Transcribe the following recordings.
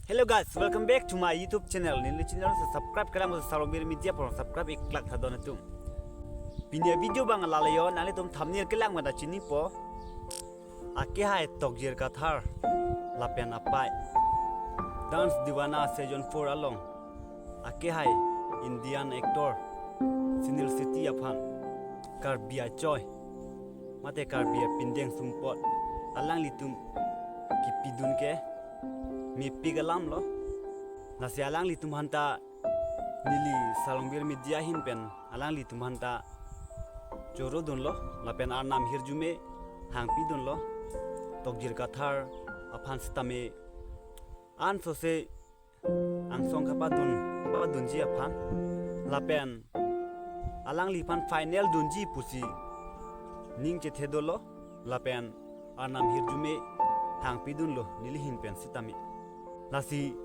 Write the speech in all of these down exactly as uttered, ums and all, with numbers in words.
Hello guys, welcome back to my YouTube channel. Neli channel si subscribe kelang Sarong Bir Media aphan subscribe iklak tha don atum. Pini avideo abang lale yo, nanglitum thumbnail kelang mada chinipo. Akehai Tokjir Kathar lapen apei Dance Deewana season four along akehai Indian actor Sunil Shetty aphan Karbi achoi mate Karbi apindeng sumpot alanglitum kipidun ke mepik alam lo. Lasi alanglitum aphanta neli Sarong Bir Media ahin pen alanglitum aphanta choro dunlo lapen arnam hirjume hangpi dunlo. Tokjir Kathar aphan sitame ansose angsong kapadun, kapadunji aphan lapen alangliphan final dunji pusi ning chethe dolo lapen arnam hirjume hangpi dunlo neli ahin pen sitame. Lasi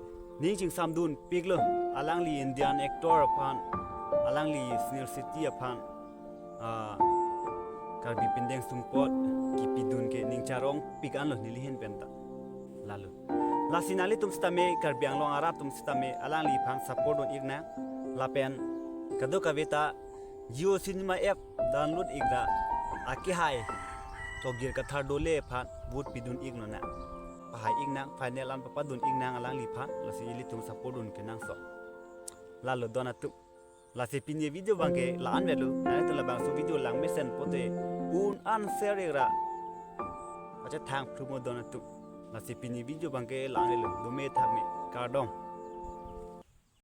ning chingsam dunpiklo alangli Indian actor aphan, alangli Sunil Shetty aphan, ah, Karbi pindeng sumpot kipidun ke ning charongpik anlo neli ahin pen ta. Lalo. Lasi nanglitum sitame Karbi Anglong arat atum sitame alangliphan support dun iknang lapen kadokave ta Jio Cinema app download ikra akehai Tokjir Kathar dole aphan vote pidun iknonang. Pahai iknang, final an papadun iknang alangliphan, lasi ilitum support dun kenangsot. Lalo don atum. Lasi pini video abangke la-an avelo, nanglitum labangso video langmesen pote un an share ikra pachethang phrumo don atum. Lasi pini video abangke la-an avelo, dome thakme, kardom.